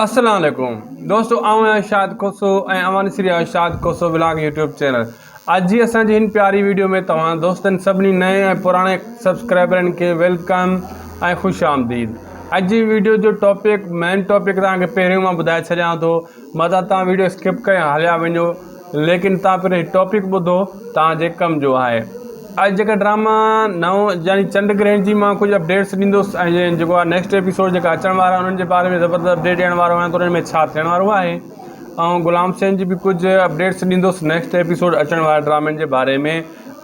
السلام عليڪم دوستو آئون آهيان شاهد کوسو ۽ اوهان ڏسي رهيا آهيو Shahid Khoso vlog YouTube channel اڄ جي اسان جي هن پياري ويڊيو ۾ توهان دوستن سڀني نئين ۽ پراڻي سبسڪرائبرن کي welcome ۽ خوش آمديد اڄ جي ويڊيو جو ٽاپڪ مين ٽاپڪ توهان کي پهريون مان ٻڌائي ڇڏيان ٿو متان توهان ويڊيو اسڪپ ڪري هليا وڃو ليڪن تان پهرين هي ٽاپڪ ٻڌو تان جي ڪم جو آهي اڄ جيڪا ڊراما نئون يعني چنڊ گرهڻ جي مان ڪجهه اپڊيٽس ڏيندس ۽ جيڪو آهي نيڪسٽ ايپيسوڊ جيڪا اچڻ وارا انهن جي باري ۾ زبردست اپڊيٽ ڏيڻ وارو آهيان ته انهن ۾ ڇا ٿيڻ وارو آهي ۽ غلام حسين جي به ڪجهه اپڊيٽس ڏيندس نيڪسٽ ايپيسوڊ اچڻ وارا ڊرامن جي باري ۾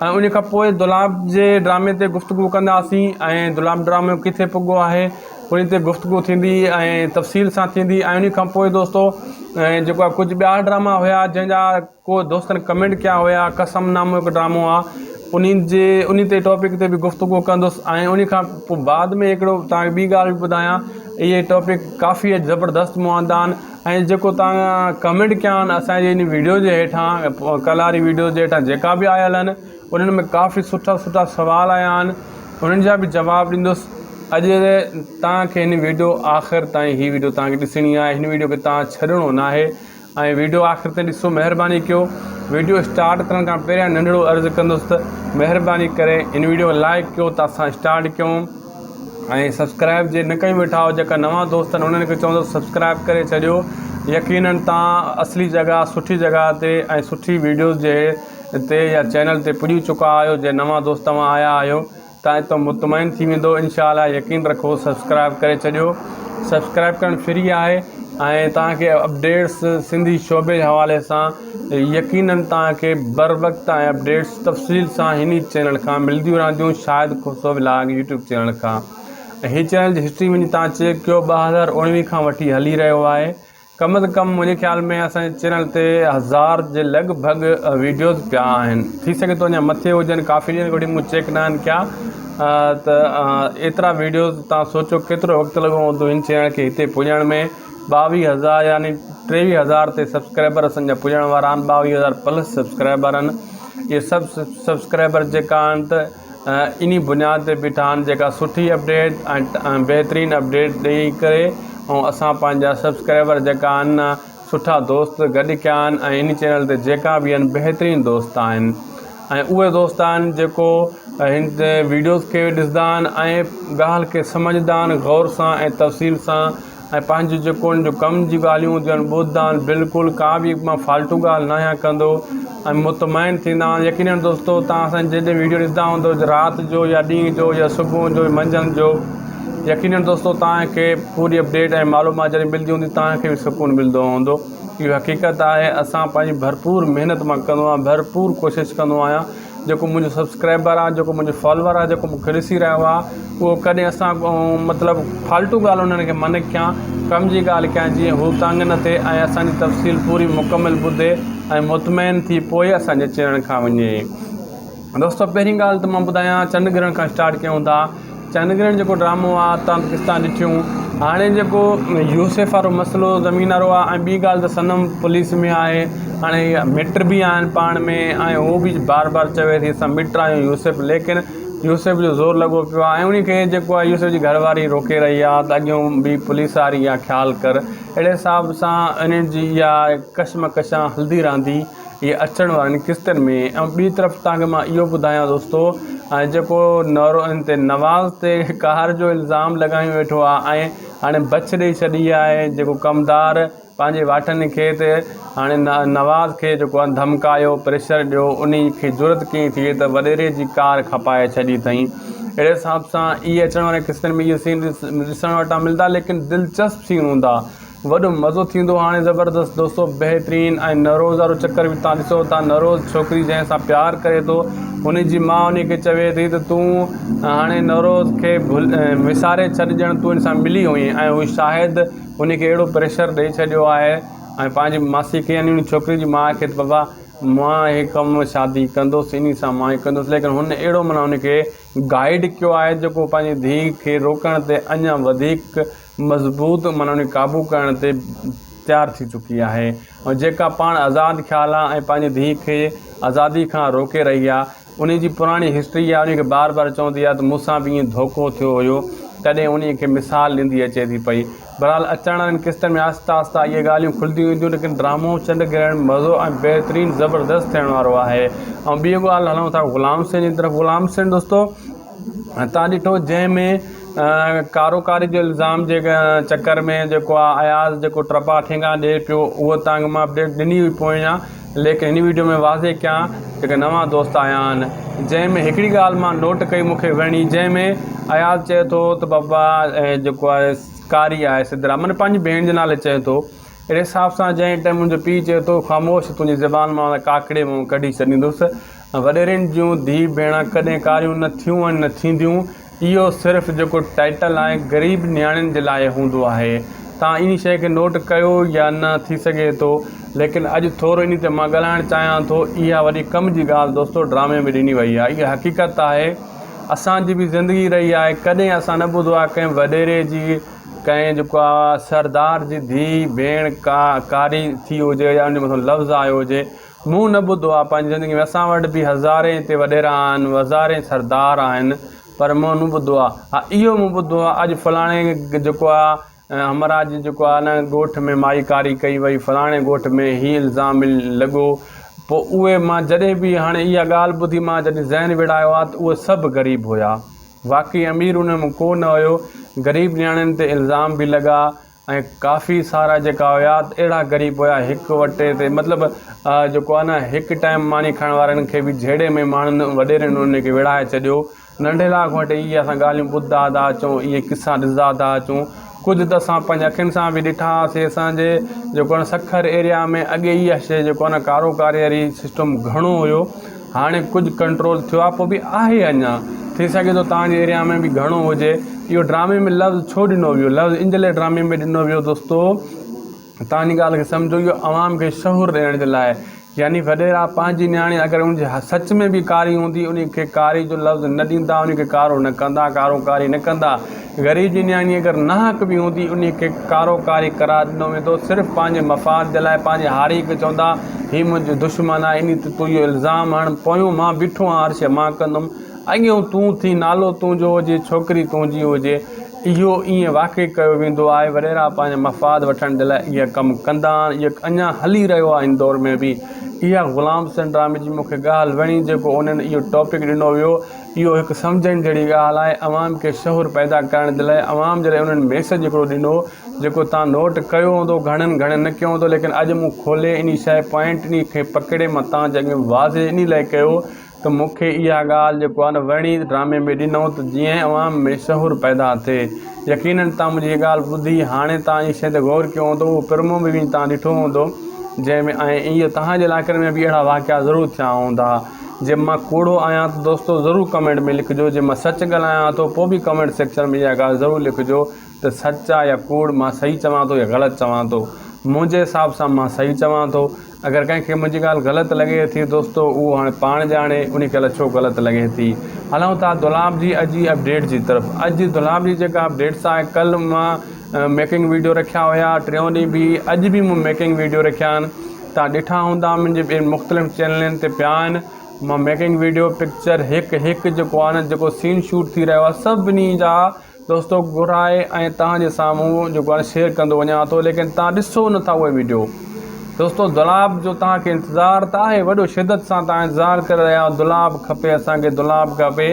۽ ان کان پوء دولاب جي ڊرامي تي گفتگو ڪنداسين ۽ دولاب ڊرامو ڪٿي پڳو آهي ان تي گفتگو ٿيندي ۽ تفصيل سان ٿيندي ۽ ان کان پوء دوستو ۽ جيڪو آهي ڪجهه ٻيا ڊراما هيا جنهن جا ڪو دوستن ڪمينٽ ڪيا هيا قسم نامو هڪ ڊرامو آهي انهي جي انهي تي ٽاپڪ تي به گفتگو ڪندس ۽ انهي کان پوء بعد ۾ هڪڙو توهان کي ٻي ڳالهه به ٻڌايان اهي ٽاپڪ ڪافي زبردست مون آندا آهن ۽ جيڪو توهان ڪمينٽ ڪيا آهن اسانجي ان ويڊيو جي هيٺان ڪلهه واري ويڊيو جي هيٺان جيڪا به آيل آهن انهن ۾ ڪافي سٺا سٺا سوال آيا آهن انهن جا به جواب ڏيندس اڄ توهان کي هن ويڊيو آخر تائين هي ويڊيو توهان کي ڏسڻي آهي هن ويڊيو کي توهان ڇڏڻو ناهي ۽ ويڊيو آخر تائين ڏسو مهرباني ڪيو ويڊيو اسٽارٽ ڪرڻ کان پهريان ننڍڙو عرض ڪندس ته مهرباني ڪري هن ويڊيو کي لائڪ ڪيو ته اسان اسٽارٽ ڪيون ۽ سبسڪرائب جي نه ڪيون ويٺا آهيو جيڪا نوان دوست آهن انهن کي چوندس سبسڪرائب ڪري ڇڏيو يقينن توهان اصلي جڳهه سٺي جڳهه تي ۽ سٺي ويڊيوز جي تي يا چينل تي پڄي چڪا آهيو جي نوان دوست توهان آيا آهيو تان اتو مطمئن ٿي ويندو انشاء الله يقين رکو سبسڪرائب ڪري ڇڏيو سبسڪرائب ڪرڻ فري آهي ۽ توهان کي اپڊيٽس سنڌي شعبي جي حوالي سان يقينن توهان کي بر وقت ۽ اپڊيٽس تفصيل سان هن چينل کان ملديون رهنديون Shahid Khoso vlog YouTube channel کان هي چينل جي هسٽري وڃي توهان چيڪ ڪيو 2019 کان وٺي هلي رهيو آهي ڪم از ڪم منهنجي خيال ۾ اسان جي چينل تي هزار جي لڳ ڀڳ ويڊيوز پيا آهن ٿي سگهي ٿو اڃا مٿي هجن ڪافي ڏينهن کان وٺي مون چيڪ نه آهن ڪيا ته ايترا ويڊيوز تان سوچو ڪيترو وقت لڳو هوندو هن چينل کي هتي پڄڻ ۾ ٻاويهه هزار يعني ٽيويهه هزار تي سبسڪرائبر اسان جا پڄڻ وارا آهن ٻاويهه هزار پلس سبسڪرائبر آهن اهي سڀ سبسڪرائبر جيڪا آهن ته انهي بنياد تي بيٺا آهن جيڪا سٺي اپڊيٽ ۽ بهترين اپڊيٽ ڏئي ڪري ۽ اسان پنهنجا سبسڪرائبر جيڪا آهن نه سٺا دوست گڏ ڪيا آهن ۽ انهي چينل تي جيڪا به آهن بهترين دوست آهن ۽ اهي دوست آهن جيڪو هن ويڊيوز کي ڏسندا آهن ۽ ڳالهه کي سمجهندا آهن غور سان ۽ تفصيل سان ۽ پنهنجو جيڪو ان جو ڪم جون ڳالهيون هونديون آهن ٻڌندا آهن بلڪل ڪا به مان فالتو ڳالهه نه آهيان ڪندو ۽ مطمئن ٿيندا آهن يقينن دوستو توهان اسان جي جڏهن ويڊيو ڏسندا هوندو رات جو يا ڏينهن جو يا صبح جو منجهند جو يقينن دوستو توهان کي پوري اپڊيٽ ۽ معلومات جڏهن ملندي هوندي توهان کي به سڪون ملندو هوندو اهو حقيقت آهي اسان پنهنجي ڀرپور محنت مان ڪندو آهيان ڀرپور ڪوشش ڪندو آهيان جيڪو منهنجو سبسڪرائبر آهي جيڪو منهنجو فالوور آهي جيڪو مونکي ڏسي رهيو آهي اهو ڪڏهن اسان مطلب فالتو ڳالهه انهن کي منع ڪيان ڪم جي ڳالهه ڪيان جيئن هو تنگ نه ٿئي ۽ اسانجي تفصيل پوري مڪمل ٻڌي ۽ مطمئن ٿي پوء اسانجي چينل کان وڃي. دوستو پهرين ڳالهه ته مان ٻڌايان چنڊ گرهڻ کان اسٽارٽ ڪيون ٿا چنڊ گرهڻ جيڪو ڊرامو آ تان قسطا ڏٺيون هاڻي جيڪو يوسف وارو مسئلو زمين وارو آ ۽ ٻي ڳالهه ته صنم پوليس ۾ آهي هاڻي مٽ به آهن پاڻ ۾ ۽ هو به بار بار چوي ٿي اسان مٽ آهيون يوسف ليڪن يوسف جو زور لڳو پيو آ ۽ ان کي جيڪو آ يوسف جي گهر واري روڪي رهي آ ته اڳيون به پوليس واري آ خيال ڪر اهڙي حساب سان انهن جي اها ڪشمڪشان هلندي رهندي اهي اچڻ وارين قسطن ۾ ۽ ٻي طرف توهان کي مان اهو ٻڌايان دوستو ۽ جيڪو نورو ان تي نواز تي ڪار جو الزام لڳايون ويٺو آهي ۽ هاڻي بڇ ڏئي ڇڏي آهي جيڪو ڪمدار پنهنجي واٺن کي ته هاڻي نواز کي جيڪو آهي ڌمڪايو پريشر ڏيو انهي کي جرئت ڪيئن ٿئي ته وڏيري جي ڪار کپائي ڇڏي اٿئي اهڙي حساب سان اهي اچڻ وارين قسطن ۾ اهي سين ڏسڻ وٽان ملدا ليڪن دلچسپ سين هوندا وڏو مزو ٿيندو هاڻي زبردست دوستو بهترين ۽ نروز وارو چڪر به تان ڏسو ٿا نروز ڇوڪري جنهن سان پيار ڪري ٿو ان جي ماء ان کي چوي ٿي ته تون هاڻي نروز کي وساري ڇڏ ڄڻ تون ان سان ملي هئين ۽ هو شاهد ان کي اهڙو پريشر ڏئي ڇڏيو آهي ۽ پنهنجي ماسي کي يعني ان ڇوڪري جي ماء کي ته بابا مان هي ڪم شادي ڪندس انهي سان مان هي ڪندس ليڪن هن اهڙو معنيٰ ان کي گائيڊ ڪيو آهي جيڪو پنهنجي ڌيء کي روڪڻ تي اڃا وڌيڪ مضبوط معنيٰ ان کي قابو ڪرڻ تي تيار ٿي چڪي آهي ۽ جيڪا پاڻ آزاد خيال آهي ۽ پنهنجي ڌيء کي آزادي کان روڪي رهي آهي ان جي پراڻي هسٽري آهي ان کي بار بار چوندي آهي ته مون سان به ائين ڌوڪو ٿيو هيو تڏهن انهي کي مثال ڏيندي اچي ٿي پئي. بهرحال اچڻ وارين قسطن ۾ آهستي آهستي اهي ڳالهيون کلنديون وينديون ليڪن ڊرامو چنڊ گرهڻ مزو ۽ بهترين زبردست ٿيڻ وارو آهي ۽ ٻي ڳالهه هلون ٿا غلام حسين جي طرف غلام حسين دوستو تان ڏٺو جنهن ۾ ڪارو ڪاري جو الزام جي چڪر ۾ جيڪو آ اياز جيڪو ٽپا ٺينگا ڏي پيو اهو تان کي مان اپڊيٽ ڏني هئي پويان ليڪن هن ويڊيو ۾ واضح ڪيان جيڪي نوان دوست آيا آهن جنهن ۾ هڪڙي ڳالهه مان نوٽ ڪئي مون کي وڻي جنهن ۾ اياز چئي ٿو ته بابا جيڪو آهي ڪاري آهي سدرا معنيٰ پنهنجي ڀيڻ جي نالي چئي ٿو اهڙي حساب سان جنهن ٽائيم منهنجو پيء چئي ٿو خاموش تنهنجي زبان مان ڪاڪڙي مان ڪڍي ڇڏيندس وڏيرين جون ڌيء ڀيڻا ڪڏهن ڪاريون نه ٿيون ۽ نه ٿينديون اهو صرف جيڪو ٽائيٽل آهي غريب نياڻين جي لاء هوندو آهي تان انهي شئي کي نوٽ ڪيو يا نه ٿي سگهي ٿو ليڪن اڄ ٿورو انهي تي مان ڳالهائڻ چاهيان ٿو اها وڏي ڪم جي ڳالهه دوستو ڊرامي ۾ ڏني وئي آهي اها حقيقت آهي اسان جي به زندگي رهي آهي ڪڏهن اسان نه ٻڌو آهي ڪنهن وڏيري جي ڪنهن جيڪو آهي سردار جي ڌي ڀيڻ ڪا ڪاري ٿي هجي يا ان جي مٿان لفظ آيو هجي مون نه ٻڌو آ پنهنجي زندگي ۾ اسان وٽ به هزارين هتي وڏيرا آهن هزارين سردار آهن پر مون نه ٻڌو آ ها اهو مون ٻڌو آ اڄ فلاڻي جيڪو آ همراهه جي جيڪو آ نه ڳوٺ ۾ مائي ڪاري ڪئي وئي فلاڻي ڳوٺ ۾ هي الزام لڳو پوء اهي مان جڏهن به هاڻي اها ڳالهه ٻڌي مان جڏهن ذهن وڙهايو آ ته اهي سڀ غريب هيا واقعي امير انهن ۾ ڪو نه هيو غريب نياڻين تي الزام به لڳا ۽ ڪافي سارا جيڪا هيا ته اهڙا غريب هيا هڪ وٽي تي مطلب جيڪو آهي نه هڪ ٽائيم ماني کائڻ وارن کي به جهيڙي ۾ ماڻهن وڏيرن انهن کي وڙهائي ڇڏيو ننڍي لاء کان وٺي اهي اسان ڳالهيون ٻڌندا ٿا اچون اهي قصا ڏسندا ٿا اچون ڪجهه ته اسان پنهنجي اکين سان به ڏٺا هئاسي اسانجي جيڪو آهي سکر ايريا ۾ اڳي اها شيء جيڪو آهي نه ڪارو ڪاري واري سسٽم گهڻو هيو هاڻي ڪجهه ڪنٽرول ٿيو آهي پوء به آهي اڃا ٿي سگهي ٿو توهان جي ايريا ۾ به گهڻو هجي اهو ڊرامي ۾ لفظ ڇو ڏنو ويو لفظ ان جي لاء ڊرامي ۾ ڏنو ويو دوستو توهان جي ڳالهه کي سمجهو اهو عوام کي شعور ڏيڻ جي لاء يعني وڏيرا پنهنجي نياڻي اگر ان جي سچ ۾ به ڪاري هوندي ان کي ڪاري جو لفظ نه ڏيندا ان کي ڪارو نه ڪندا ڪارو ڪاري نه ڪندا غريب جي نياڻي اگر ناحق به هوندي انهي کي ڪارو ڪاري قرار ڏنو ويندو صرف پنهنجي مفاد جي لاء پنهنجي هاري کي چوندا هي منهنجو دشمن آهي انهي تي تون اهو الزام هڻ پويون مان بيٺو آهيان هر شيء مان ڪندم اڳيون تون ٿي نالو تنهنجو هجي ڇوڪري تنهنجي هجي اهو ائين واقعي ڪيو ويندو آهي وڏيرا پنهنجي مفاد وٺڻ جي لاء اهي ڪم ڪندا آهن اهي اڃا هلي رهيو آهي هن دور ۾ به اها غلام حسين ڊرامي جي مون کي ڳالهه وڻي جيڪو انهن اهو ٽاپڪ ڏنو ويو اهو هڪ سمجهڻ جهڙي ڳالهه آهي عوام کي شعور پيدا ڪرڻ جي لاء عوام جي لاء انهن ميسيج هڪڙو ڏنو جيڪو تان نوٽ ڪيو هوندو گهڻن گهڻن نه ڪيو هوندو ليڪن اڄ مون کولي انهي شيء پوائنٽ انهي کي پڪڙي مان تان جي اڳ ۾ واضح انهي لاء ڪيو ته مون کي اها ڳالهه جيڪو آهي نه وڻي ڊرامي ۾ ڏنو ته جيئن عوام ۾ شعور پيدا ٿئي يقينن تان منهنجي هي ڳالهه ٻڌي هاڻي تان انهي شيء تي غور ڪيو هوندو اهو پرمو به وڃي تان ڏٺو هوندو جنهن ۾ ۽ اهو تهان جي علائقن ۾ به اهڙا واقعا ضرور ٿيا هوندا جي مان ڪوڙو آهيان ته دوستو ضرور ڪمينٽ ۾ لکجو جي مان سچ ڳالهايان ٿو پوء به ڪمينٽ سيڪشن ۾ اها ڳالهه ضرور لکجو ته سچ آ يا ڪوڙ مان صحيح چوان ٿو يا غلط چوان ٿو منهنجي حساب سان مان صحيح چوان ٿو اگر ڪنهن کي منهنجي ڳالهه غلط لڳي ٿي دوستو اهو هاڻي پاڻ ڄاڻي انهي کي الائي ڇو غلط لڳي ٿي هلون ٿا دولاب جي اڄ جي اپڊيٽ جي طرف اڄ جي دولاب جي جيڪا اپڊيٽس آهي ڪل مان ميڪنگ ويڊيو رکيا هيا ٽيون ڏينهن به اڄ به مون ميڪنگ ويڊيو رکيا آهن توهان ڏٺا هوندا منهنجي ٻين مختلف چينلن تي پيا آهن مان ميڪنگ ويڊيو پڪچر هڪ هڪ جيڪو آهي نه جيڪو سين شوٽ ٿي رهيو آهي سڀني جا دوستو گهرائي ۽ توهان جي سامهون جيڪو آهي شيئر ڪندو وڃان ٿو ليڪن توهان ڏسو نٿا اهي ويڊيو دوستو دولاب جو توهان کي انتظار ته آهي وڏو شدت سان توهان انتظار ڪري رهيا آهيو دولاب کپي اسان کي دولاب کپي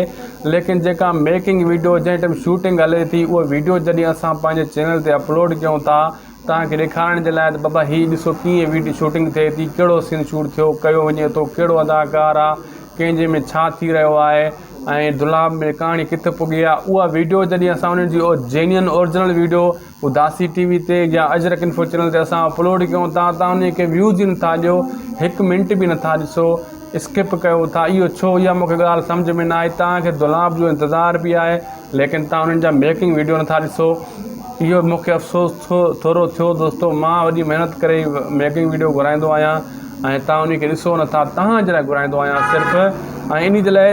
ليڪن جيڪا ميڪنگ ويڊيو جنهن ٽائيم شوٽنگ هلي ٿي اهو ويڊيو جڏهن اسان پنهنجي چينل تي اپلوڊ ڪيون ٿا توهان کي ڏيکارڻ جي لاء ته بابا هي ڏسو ڪيئن ويڊيو شوٽنگ ٿئي ٿي ڪهڙو سين شوٽ ٿيو ڪيو وڃي ٿو ڪهڙو اداڪار آ ڪنهن جي ۾ ڇا ٿي رهيو آهي ۽ دولاب ۾ ڪهاڻي ڪٿ پڳي آ اها ويڊيو جڏهن اسان انهن جي جينين اورجنل ويڊيو اداسي ٽي وي تي يا اجرڪ انفو چينل تي اسان اپلوڊ ڪيون ٿا تان انهن کي ويوز ئي نٿا ڏيو هڪ منٽ به نٿا ڏسو اسڪپ ڪيو ٿا اهو ڇو اها مونکي ڳالهه سمجهه ۾ نه آئي توهان کي دولاب جو انتظار به آهي ليڪن توهان انهن جا ميڪنگ ويڊيو نٿا ڏسو اهو مونکي افسوس ٿو ٿورو ٿيو دوستو مان وڏي محنت ڪري ميڪنگ ويڊيو گهرائيندو آهيان ۽ توهان انهي کي ڏسو نٿا توهان جي لاء گهرائيندو آهيان صرف ۽ انهي جي لاء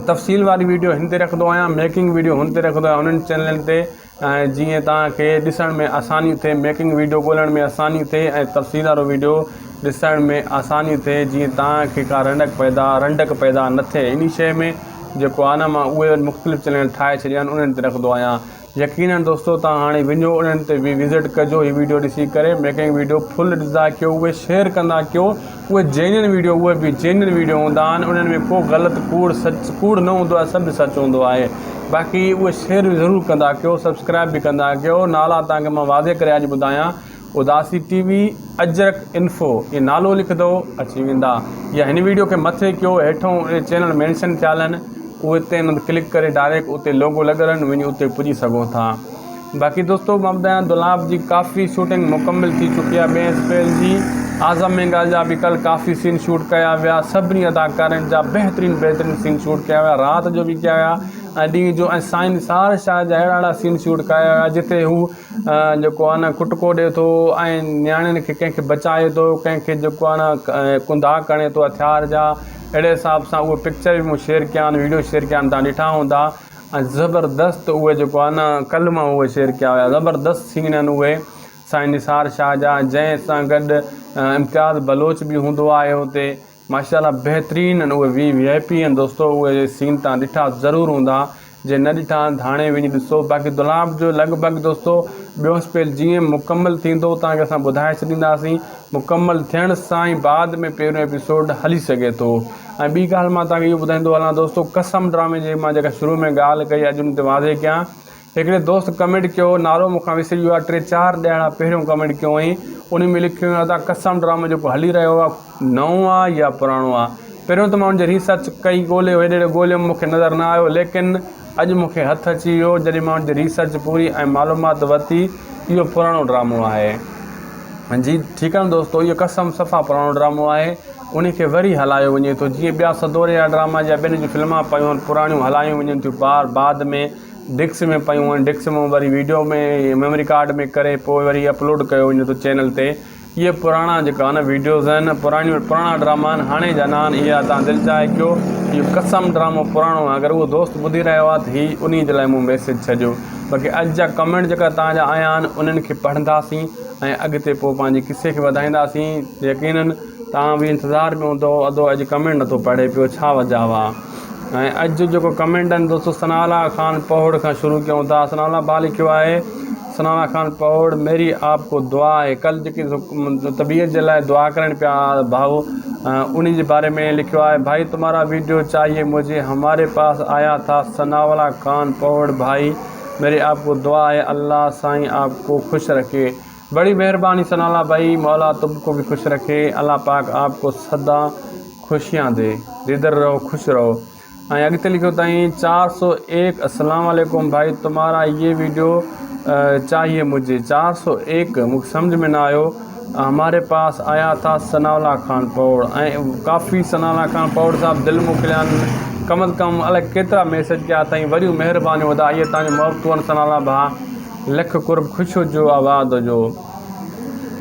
تفصيل واري ويڊيو هن تي رکندو آهيان ميڪنگ ويڊيو هن تي رکندو آهيان انهن چينلن تي ۽ جيئن توهان کي ڏسڻ ۾ آساني ٿئي ميڪنگ ويڊيو ڳولڻ ۾ آساني ٿئي ۽ تفصيل وارو ويڊيو ڏسڻ ۾ آساني ٿئي جيئن توهان کي ڪا رنڊڪ پيدا رنڊڪ پيدا نه ٿئي انهي شيء ۾ جيڪو آهي نه مان اهي مختلف چينل ٺاهي ڇڏيا آهن انهن تي رکندو آهيان يقينن دوستو توهان هاڻي وڃو انهن تي به وزٽ ڪجو هي ويڊيو ڏسي ڪري ميڪنگ ويڊيو فل ڏسندا ڪيو اهي شيئر ڪندا ڪيو اهي جينين ويڊيو اهي به جينين ويڊيو هوندا آهن انهن ۾ ڪو غلط ڪوڙ سچ ڪوڙ نه هوندو آهي سڀ سچ هوندو آهي باقي اهي شيئر به ضرور ڪندا ڪيو سبسڪرائب به ڪندا ڪيو نالا توهان کي مان واضح ڪري اڄ ٻڌايان اداسي ٽي وي اجرڪ انفو اهي نالو لکندو اچي ويندا يا هن ويڊيو کي مٿي ڪيو هيٺو اهي چينل مينشن ٿيل آهن اهي تي هن ڪلڪ ڪري ڊائريڪٽ اتي لوگو لڳل آهن وڃي اتي پڄي سگهو ٿا باقي دوستو مان ٻڌايان دولاب جي ڪافي شوٽنگ مڪمل ٿي چڪي آهي ٻئي اسپيل جي اعظم مينگال جا به ڪل ڪافي سين شوٽ ڪيا ويا سڀني اداڪارن جا بهترين بهترين سين شوٽ ڪيا ويا رات جو به ڪيا ويا ۽ ڏينهن جو ۽ سائين نثار شاهه جا اهڙا اهڙا سين شوٽ ڪيا ويا جتي هو جيڪو آهي نه ڪٽڪو ڏئي ٿو ۽ نياڻين کي ڪنهن کي بچائي ٿو ڪنهن کي جيڪو آهي نه ڪنڌا ڪڻي ٿو هٿيار جا اهڙي حساب سان اهي پڪچر به مون شيئر ڪيا آهن ويڊيو شيئر ڪيا آهن تان ڏٺا هوندا ۽ زبردست اهي جيڪو آهي نه ڪلهه مان اهي شيئر ڪيا هيا زبردست سين آهن اهي سائين نثار شاهه جا جنهن سان گڏ امتياز بلوچ به هوندو آهي اتي ماشاء الله بهترين آهن اهي وي وي آء پي آهن دوستو اهي سين تان ڏٺا ضرور هوندا جي نه ڏٺا آهن ته هاڻي وڃي ڏسو باقي دولاب جو لڳ ڀڳ دوستو ٻيو اسپيل جيئن مڪمل ٿيندو تان کي اسان ٻڌائي ڇڏينداسين مڪمل ٿيڻ سان ئي بعد ۾ پهريون ايپيسوڊ هلي سگهي ٿو ۽ ٻي ڳالهه مان توهان کي اهو ٻڌائيندو هلان دوستو قسم ڊرامي جي مان جيڪا شروع ۾ ڳالهه ڪئي اڄ ان تي واضح ڪيان هڪڙي دوست ڪمينٽ ڪيو نالو مون کان وسري ويو آهي ٽي چار ڏهاڙا پهريون ڪمينٽ ڪيو هئائين ان ۾ لکيو هئائين ادا قسم ڊرامو جيڪو هلي رهيو آهي نئون آهي يا پراڻو آهي پهريون ته مان ان جي ريسرچ ڪئي ڳولي هيڏي هوڏي ڳوليم مون کي نظر نه آيو ليڪن اڄ مون کي هٿ اچي ويو جڏهن مان ان جي ريسرچ پوري ۽ معلومات ورتي اهو پراڻو ڊرامو آهي جي ٺيڪ آهي نه دوستو اهو قسم صفا پراڻو ڊرامو آهي ان کي وري هلايو وڃي ٿو جيئن ٻيا سدوري جا ڊراما يا ٻين جون فلما پيون آهن پراڻيون هلايون وڃن ٿيون بار بعد ۾ ڊڪس ۾ پيون آهن ڊڪس مان وري ويڊيو ۾ ميموري ڪارڊ ۾ ڪري پوء وري اپلوڊ ڪيو وڃي ٿو چينل تي اهي پراڻا جيڪا آهن ويڊيوز آهن پراڻيون پراڻا ڊراما آهن هاڻي جا نه آهن اها تان دل چاهي ڪيو اهو قسم ڊرامو پراڻو آهي اگر اهو دوست ٻڌي رهيو آهي ته هي انهي جي لاء مون ميسيج ڇڏيو باقي اڄ جا ڪمينٽ جيڪا توهان جا آيا آهن انهن کي پڙهنداسين ۽ اڳتي پوء پنهنجي قصي کي وڌائينداسين يقينن توهان به انتظار ۾ هوندو ادو اڄ ڪمينٽ نٿو پڙهي پيو ڇا وجه آ ۽ اڄ جو جيڪو ڪمينٽ آهن دوستو ثناء الله خان پهوڙ کان شروع ڪيون ٿا ثناء الله ڀاء لکيو آهي ثناء الله خان پهوڙ ميري آپ کو دعا آهي ڪل جيڪي طبيعت جي لاء دعا ڪرڻ پيا ڀاء انهي جي باري ۾ لکيو آهي ڀائي تمهارا ويڊيو چاهيي مجهي هماري پاس آيا ٿا ثناء الله خان پهوڙ ڀائي ميري آپ کو دعا آهي الله سائين آپ کو خوش رکي بڙي مهرباني ثناء الله ڀائي مولا تم کو به خوش رکي الله پاڪ آپ کو سدا خوشيان the ديدر رهو خوش رهو ۽ اڳتي لکيو اٿائين 401 السلام عليڪم ڀائي تمهارا يي ويڊيو چاهيي مجهي 401 مونکي سمجھ ۾ نه آيو هماري پاس آيا ٿا ثناء الله خان پوڙ ۽ ڪافي ثناء الله خان پوڙ صاحب دل موڪليا آهن ڪم از ڪم الائي ڪيترا ميسج ڪيا اٿائين وڏيون مهربانيون ادا اهي تنهنجون محبتون آهن ثناء الله ڀاء لک قرب خوش هجو آباد هجو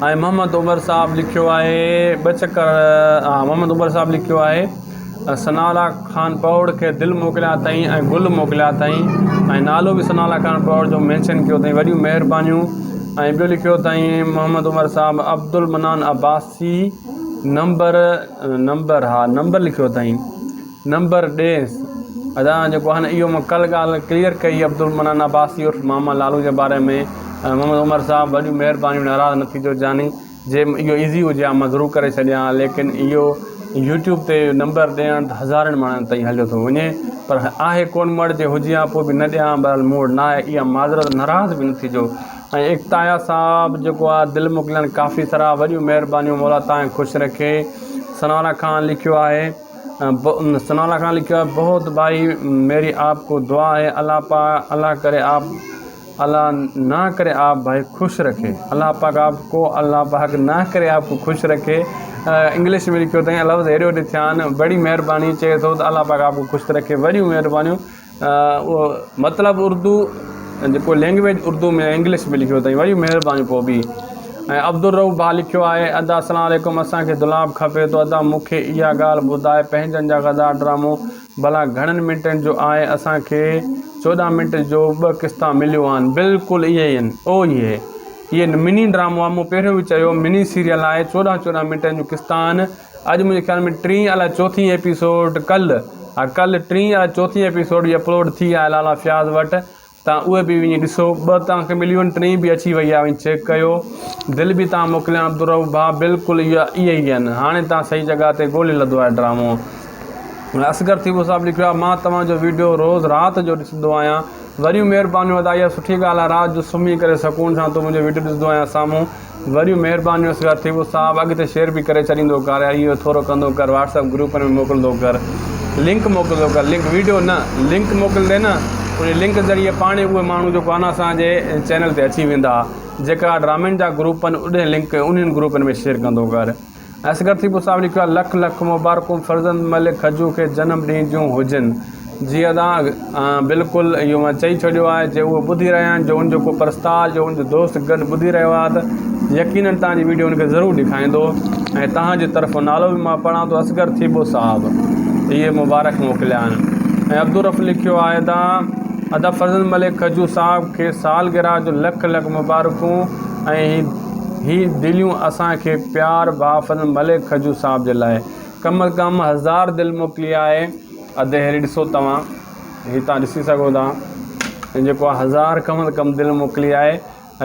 ۽ محمد عمر صاحب لکيو آهي ٻه چڪر ها محمد عمر صاحب لکيو آهي ثناء الله خان پهوڙ کي دل موڪليا اٿائين ۽ گل موڪليا اٿائين ۽ نالو به ثناء الله خان پهوڙ جو مينشن ڪيو اٿائين وڏيون مهربانيون ۽ ٻيو لکيو اٿائين محمد عمر صاحب عبدالمنان عباسي نمبر نمبر ها نمبر لکيو اٿائين نمبر ڏيس ادا جيڪو آهي نه اهو مان ڪل ڳالهه ڪليئر ڪئي عبدالمنان عباسي عرف ماما لالو جي باري ۾ محمد عمر صاحب وڏيون مهربانيون ناراض نه ٿيجو جاني جي اهو ايزي هجي ها مان ضرور ڪري ڇڏيان ها ليڪن اهو يوٽيوب تي نمبر ڏيڻ ته هزارن ماڻهن تائين هليو ٿو وڃي پر آهي ڪون مون وٽ جي هجي ها پوء به نه ڏيان ها بهرحال مون وٽ نه آهي اها معذرت ناراض به نه ٿيجو ۽ اڪتايا صاحب جيڪو آهي دل موڪلڻ ڪافي سرا وڏيون مهربانيون مولا تانکي خوش رکي ثناء خان لکيو آهي ثناء الله خان لکيو آهي بهت ڀائي ميري آپ کو دعا هي الله پاڪ الله ڪري آپ الله نا ڪري آپ ڀائي خوش رکي الله پاڪ آپ کو الله پاڪ نا ڪري آپ کو خوش رکي انگلش ۾ لکيو اٿائين لفظ هيڏي هوڏي ٿيا آهن بڙي مهرباني چئي ٿو ته الله پاڪ آپ کو خوش رکي وڏيون مهربانيون اهو مطلب اردو جيڪو لينگويج اردو ۾ انگلش ۾ لکيو اٿائين وڏيون مهربانيون پوء به ۽ عبدالرؤف ڀاء لکيو آهي ادا اسلام عليڪم اسان کي دولاب کپي ٿو ادا مون کي اها ڳالهه ٻڌاء پنهنجن جا غدار ڊرامو ڀلا گهڻن منٽن جو آهي اسان کي 14 منٽ جو ٻه قسطا مليون آهن بلڪل اهي ئي آهن او اهي اهي مني ڊرامو آهي مون پهريون به چيو مني سيريل آهي 14 14 منٽن جون قسطا آهن اڄ منهنجي خيال ۾ ٽين الائي چوٿين ايپيسوڊ ڪل ها ڪلهه ٽين يا چوٿين ايپيسوڊ به اپلوڊ ٿي آهي لالا فياض وٽ تان اهي به وڃي ڏسو ٻه توهان کي مليون آهن ٽين به اچي وئي آهي وڃي چيڪ ڪيو دل به توهان موڪليان عبدالرؤف ڀاء بلڪل اها اهي ئي آهن هاڻي توهان صحيح جڳهه تي ڳولي لڌو آهي ڊرامو اصغر ٿيٻو صاحب لکيو آهي مان توهان جو ويڊيو روز رات جو ڏسندو آهيان وريون مهربانيون ادا اها سٺي ڳالهه آهي رات جو سمهي ڪري سڪون سان تون منهنجو ويڊيو ڏسندو آهيان سامهون وريون مهربانيون اصغر ٿيٻو صاحب اڳتي شيئر به ڪري ڇڏيندو ڪر اهو ٿورو ڪندو ڪر واٽس اپ گروپن ۾ موڪلندو ڪر لنڪ موڪلندو ڪر لنڪ ويڊيو نه لنڪ موڪلندي نه ان لنڪ ذريعي پاڻ اهي ماڻهو جيڪو آهي نه اسان جي چينل تي اچي ويندا جيڪا ڊرامن جا گروپ آهن اڏي لنڪ انهن گروپن ۾ شيئر ڪندو ڪر اصغر ٿيٻو صاحب لکيو آهي لک لک مبارڪون فرزند ملڪ کجو کي جنم ڏينهن جون هجن جي ادا بلڪل اهو مان چئي ڇڏيو آهي جي اهو ٻڌي رهيا آهن جو ان جو ڪو پرستار جو ان جو دوست گڏ ٻڌي رهيو آهي ته يقينن تان جي ويڊيو ان کي ضرور ڏيکائيندو ۽ تهان جي طرفون نالو به مان پڙهان ٿو اصغر ٿيٻو صاحب اهي مبارڪ موڪليا آهن ۽ عبدالرف لکيو آهي ادا ادا فرزند ملڪ کجو صاحب کي سالگرهه جو لک لک مبارڪون ۽ هي دليون اسان کي پيار ڀاء فضل ملڪ کجو صاحب جي لاء ڪم از ڪم هزار دل موڪلي آهي ادي هيري ڏسو توهان هي تان ڏسي سگهو ٿا جيڪو آهي هزار ڪم از ڪم دل موڪلي آهي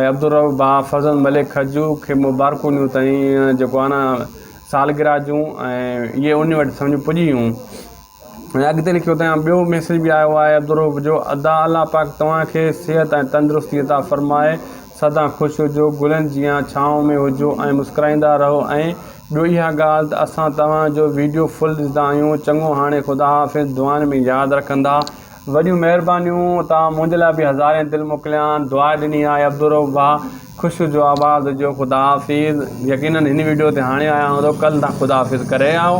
۽ عبدالرؤف ڀاء فضل ملڪ کجو کي مبارڪون ڏيون تائين جيڪو آهي نه سالگرهه جون ۽ اهي ان وٽ سمجهو پڄي ويون ۽ اڳتي لکيو اٿائين ٻيو ميسيج به آيو آهي عبدالرؤف جو ادا الله پاڪ توهان کي صحت ۽ تندرستي عطا فرمائي سدا خوش هجو گلن جيان ڇانو ۾ هجو ۽ مسڪرائيندا رهو ۽ ٻيو اها ڳالهه ته اسان توهان جو ويڊيو فل ڏسندا آهيون چڱو هاڻي خدا حافظ دعائن ۾ ياد رکندا وڏيون مهربانيون توهان منهنجي لاء به هزارين دل موڪليا آهن دعا ڏني آهي عبدالرؤف ڀاء خوش هجو آباد هجو خدا حافظ يقينن هن ويڊيو تي هاڻي آيا هوندو ڪل تان خدا حافظ ڪري آئو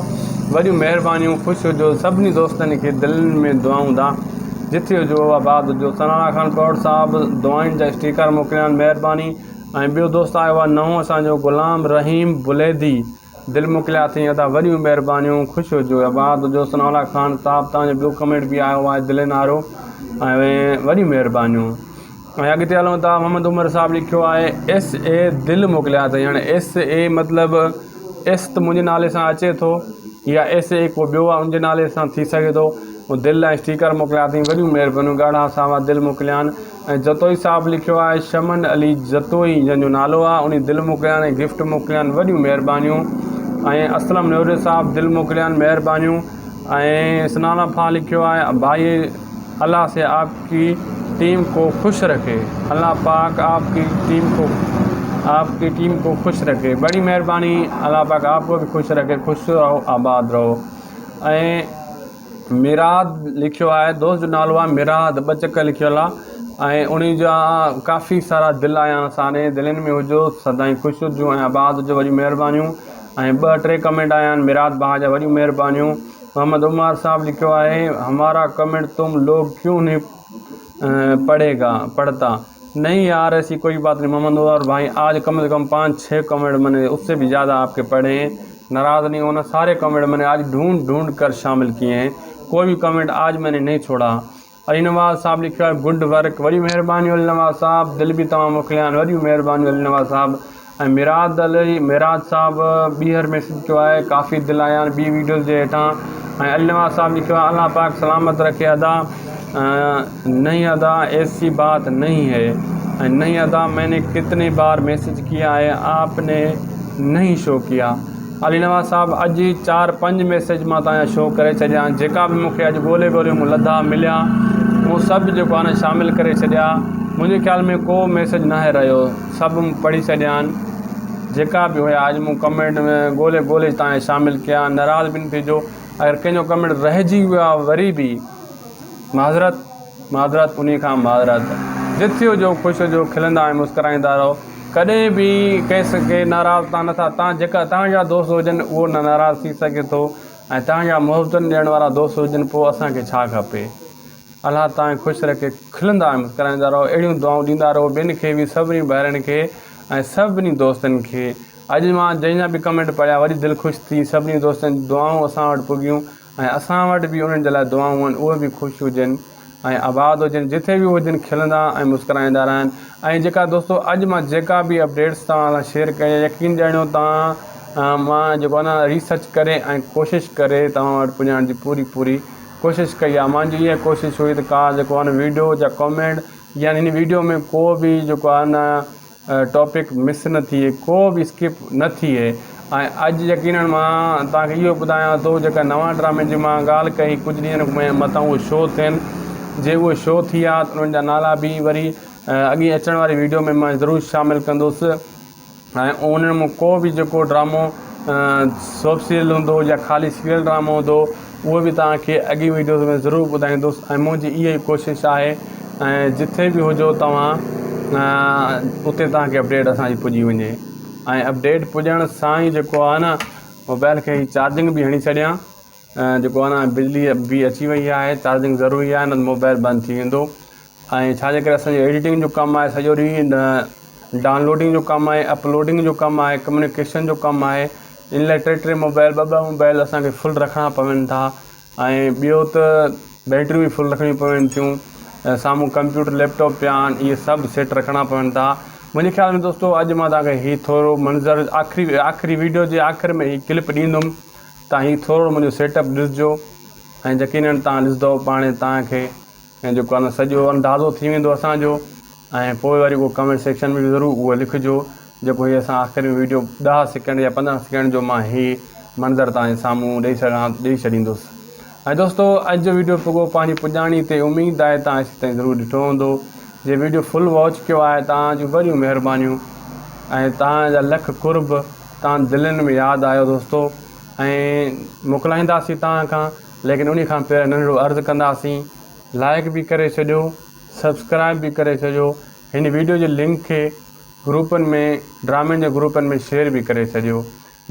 وڏيون مهربانيون خوش هجو سڀني دوستن کي دلين ۾ دعائون ٿا جٿي هجو آباد هجو سناڻا خان پروڙ صاحب دعائن جا اسٽيڪر موڪليا آهن مهرباني ۽ ٻيو دوست آيو آهي نئون اسان جو غلام رحيم بليدي دل موڪليا اٿئي ادا وڏيون مهربانيون خوش هجو آباد هجو ثناء الله خان صاحب توهان جو ٻيو ڪمينٽ به آيو آهي دلين وارو ۽ وڏيون مهربانيون ۽ اڳتي هلون ٿا محمد عمر صاحب لکيو آهي ايس اي دل موڪليا اٿئي هاڻي ايس اي مطلب ايس ته منهنجي نالي سان اچي ٿو يا ايس اي ڪو ٻيو آهي ان جي نالي سان ٿي سگهي ٿو دل ۽ اسٽيڪر موڪليا اٿئي وڏيون مهربانيون ڳاڙها ساوا دل موڪليا آهن ۽ جتوئي صاحب لکيو آهي شمن علي جتوئي جنهن جو نالو آهي انهي دل موڪليان ۽ گفٽ موڪليان وڏيون مهربانيون ۽ اسلم نوري صاحب دل موڪليان مهربانيون ۽ سنانا فا لکيو آهي ڀائي الله سي آپ ڪي ٽيم کو خوش رکي الله پاڪ آپ ڪي ٽيم کو آپ ڪي ٽيم کو خوش رکي بڙي مهرباني الله پاڪ آپ کو به خوش رکي خوش رهو آباد رهو ۽ مراد لکيو آهي دوست جو نالو آهي مراد ٻه چڪر لکيل آهي ۽ انهي جا ڪافي سارا دل آيا آهن اسان ڏي دلين ۾ هجو سدائين خوش هجو ۽ آباد هجو وڏيون مهربانيون ۽ ٻه ٽي ڪمينٽ آيا آهن مراد ڀاء جا وڏيون مهربانيون محمد عمر صاحب لکيو آهي همارا ڪمينٽ تم لوگ ڪيون نهي پڙهي گا پڙهتا نهي يار ايسي ڪوئي بات نهي محمد عمر ڀائي آج ڪم از ڪم پانچ ڇهه ڪمينٽ مين ني اس سي بهي زياده آپ ڪي پڙهي هين ناراض نهي هونا ساري ڪمينٽ مين ني آج ڍونڍ ڍونڍ ڪر شامل ڪيئي هين ڪوئي بهي ڪمينٽ آج مين ني نهي ڇوڙا علي نواز صاحب لکيو آهي گڊ ورڪ وڏيون مهربانيون علي نواز صاحب دل به توهان موڪليا آهن وڏيون مهربانيون علي نواز صاحب ۽ مراد علي مراد صاحب ٻيهر ميسج ڪيو آهي ڪافي دل آيا آهن ٻي ويڊيوز جي هيٺان ۽ علي نواز صاحب لکيو آهي الله پاڪ سلامت رکي ادا نهي ادا ايسي بات نهي هي ۽ نهي ادا مين ني ڪتني بار ميسج ڪيا هي آپ ني نهي شو ڪيا علي نواز صاحب اڄ ئي چار پنج ميسج مان تان جا شو ڪري ڇڏيا جيڪا به مونکي اڄ ڳولي ڳولي مون لڌا مليا مون سڀ جيڪو آهي نه شامل ڪري ڇڏيا منهنجي خيال ۾ ڪو ميسج ناهي رهيو سڀ مون پڙهي ڇڏيا آهن جيڪا به هيا اڄ مون ڪمينٽ ۾ ڳولي ڳولي تان جا شامل ڪيا ناراض به نه ٿيجو اگر ڪنهن جو ڪمينٽ رهجي ويو آهي وري به معذرت معذرت انهي کان معذرت جٿي هجو خوش هجو کلندا ۽ مسڪرائيندا رهو ڪڏهن به ڪنهن کي ناراض تان نٿا تان جيڪا توهان جا دوست هجن اهو نه ناراض ٿي سگهي ٿو ۽ توهان جا محبتن ڏيڻ وارا دوست هجن پوء اسان کي ڇا کپي الله توهان کي خوش رکي کلندا ۽ مسڪرائيندا رهو اهڙيون دعائون ڏيندا رهو ٻين کي به سڀني ڀائرن کي ۽ سڀني دوستن کي اڄ مان جنهن جا به ڪمينٽ پڙهيا وڏي دل خوش ٿي سڀني دوستن جون دعائون اسان وٽ پڳيون ۽ اسان وٽ به انهن جي لاء دعائون آهن اهي به خوش هجن ۽ آباد هجن جٿي به هجن کلندا ۽ مسڪرائيندا رهن ۽ جيڪا دوستو اڄ مان جيڪا به اپڊيٽس توهان سان شيئر ڪئي يقين ڄاڻيو توهان مان جيڪو آهي نه ريسرچ ڪري ۽ ڪوشش ڪري توهان وٽ پڄائڻ جي پوري پوري ڪوشش ڪئي آهي مانجي اها ڪوشش هئي ته ڪا جيڪو آهي نه ويڊيو جا ڪامينٽ يعني هن ويڊيو ۾ ڪو به جيڪو آهي نه ٽاپڪ مس نه ٿئي ڪو به اسڪپ نه ٿئي ۽ اڄ يقينن مان توهان کي اهو ٻڌايان ٿو جيڪا نوان ڊرامن جي مان ڳالهه ڪئي ڪجهه ڏينهن ۾ متان اهي شو ٿين جي اهي شو ٿي ويا ته انهن جا نالا به وري اڳي اچڻ واري ويڊيو ۾ مان ضرور شامل ڪندس ۽ انهن مان ڪو به جيڪو ڊرامو سوپ سيريل هوندو يا خالي سيريل ڊرامو هوندو اهو به توهان کي اڳين ويڊيوز ۾ ضرور ٻڌائيندس ۽ منهنجي اها ئي ڪوشش آهي ۽ جٿي به هجو توهان اتي توهان کي اپڊيٽ اسان جي پڄي وڃي ۽ اپڊيٽ پڄڻ سان ئي جيڪو آهي نه موبائل کي چارجنگ به هڻي ڇڏيان جيڪو آهي نه بجلي به اچي وئي آهي چارجنگ ضروري آهي نه ته موبائل بند ٿي ويندو ۽ ڇا جي ڪري اسان جو ايڊيٽنگ جو ڪم آهي سڄو ڏينهن ڊائونلوڊنگ جو ڪم آهي اپلوڊنگ جو ڪم آهي ڪميونيڪيشن جو ڪم آهي ان لاء ٽي ٽي موبائل ٻه ٻه موبائل اسان کي فل رکڻا پون ٿا ۽ ٻيو ته بيٽريون به فل رکڻيون پون ٿيون سامهون ڪمپيوٽر ليپ ٽاپ پيا آهن اهي سڀ سيٽ رکڻا پون ٿا منهنجي خيال ۾ دوستو اڄ مان توهان کي هي ٿورو منظر آخري آخري ويڊيو جي آخر ۾ هي ڪلپ ڏيندم تان هي ٿورو منهنجو سيٽ اپ ڏسجو ۽ يقينن تان ڏسندو پاڻي تان کي ۽ جيڪو آهي نه سڄو اندازو ٿي ويندو اسان جو ۽ پوء وري اهو ڪمينٽ سيڪشن ۾ به ضرور اهو لکجو جيڪو هي اسان آخر ۾ ويڊيو ڏهه سيڪنڊ يا 15 سيڪنڊ جو مان هي منظر تان جي سامهون ڏئي سگهان ڏئي ڇڏيندس ۽ دوستو اڄ جو ويڊيو پڳو پنهنجي پڄاڻي تي اميد آهي تان ايسي تائين ضرور ڏٺو هوندو جي ويڊيو فل واچ ڪيو آهي تان جون وڏيون مهربانيون ۽ تان جا لک قرب تان دلين ۾ ياد آيو دوستو ۽ موڪلائينداسين تان کان ليڪن انهي کان پهريان ننڍڙو عرض ڪنداسين لائيڪ به ڪري ڇڏيو سبسڪرائب به ڪري ڇڏيو هن ويڊيو جي لنڪ کي گروپن ۾ ڊرامن جي گروپن ۾ شيئر به ڪري ڇڏيو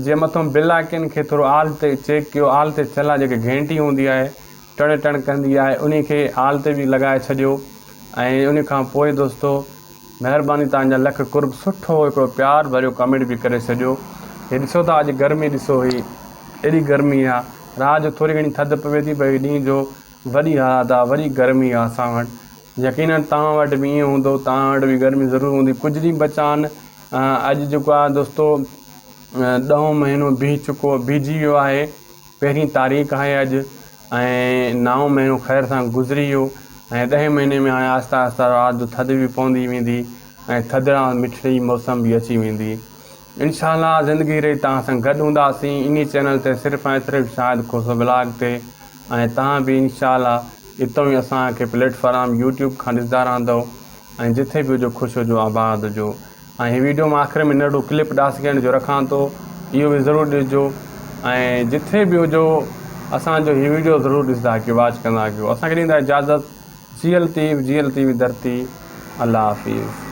جي مٿو بل آئڪن کي ٿورو آل تي چيڪ ڪيو آل تي ٿيل آهي جيڪي گهنٽي هوندي آهي ٽڻ ٽڻ ڪندي آهي انهي کي آل تي به لڳائي ڇڏيو ۽ انهي کان پوء دوستو مهرباني توهان جا لک قرب سٺو هڪڙو پيار ڀريو ڪمينٽ به ڪري ڇڏيو هي ڏسو ٿا اڄ گرمي ڏسو هي ايڏي گرمي آ رات جو ٿوري گهڻي ٿڌ پوي ٿي پر ڏينهن جو وڏي حالت آ وڏي گرمي آ اسان وٽ يقينن توهان وٽ به ائين هوندو توهان وٽ به گرمي ضرور هوندي ڪجهه ڏينهن بچا آهن اڄ جيڪو آ دوستو ڏهون مهينو بيهي چڪو بيهجي ويو آهي پهرين تاريخ آهي اڄ ۽ نائون مهينو خير سان گذري ويو ۽ ڏهين مهيني ۾ هاڻي آهستي آهستي رات جو ٿڌ به پوندي ويندي ۽ ٿڌڙا مٺڙي موسم به اچي ويندي انشاء الله زندگي رهي توهان سان گڏ هونداسين انهي چينل تي صرف ۽ صرف شاهد کوسو ولاگ تي ۽ توهان به انشاء الله اتو ئي اسان کي پليٽ فارم يوٽيوب کان ڏسندا رهندو ۽ جٿي به هجو خوش هجو آباد هجو ۽ هي ويڊيو مان آخر ۾ ننڍڙو ڪلپ ڏهه سيڪنڊ جو رکان ٿو اهو به ضرور ڏسجو ۽ جٿي به هجو اسان جو هي ويڊيو ضرور ڏسندا ڪيو واچ ڪندا ڪيو اسان کي ڏيندا اجازت جي لطيف جي لطيف ڌرتي الله حافظ.